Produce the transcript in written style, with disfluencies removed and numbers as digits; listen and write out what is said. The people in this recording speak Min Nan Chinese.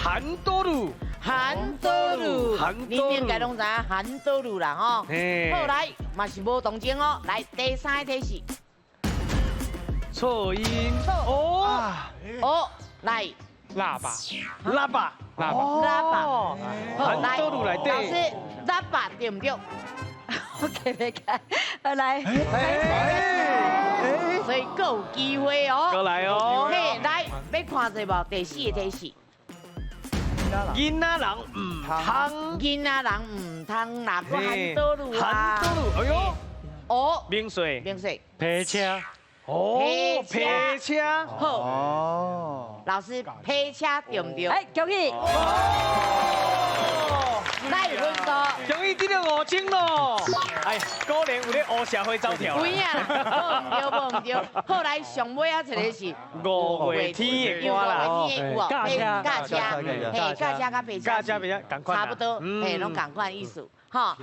韓多魯，韓多魯，韓多魯。你應該攏知影韓多魯啦吼。嘿。好，來，嘛是無動靜哦。來，第三個提示。錯音。錯。哦。哦，來。喇叭。喇叭。喇叭。喇叭。好，來，韓多魯內底。老師，喇叭對毋對？我記袂起，好來。所以閣有機會哦。閣來哦。嘿，來，欲看者無？第四個提示。囡仔人毋通。囡仔人毋通啦，閣韓多魯啊。韓多魯，哎喲。哦。免稅。免稅。皮車。哦，皮車。好。哦。老師，皮車對毋對？哎，恭喜。來分數。恭喜得著5000咯！哎，果然有咧烏社會走跳。有影啦，無毋對，無毋對。好，來，上尾仔一个是五月天的歌啦。五月天的有哦，駕車，駕車，嘿，駕車佮白車，駕車白車仝款，差不多，嘿，攏仝款意思，吼。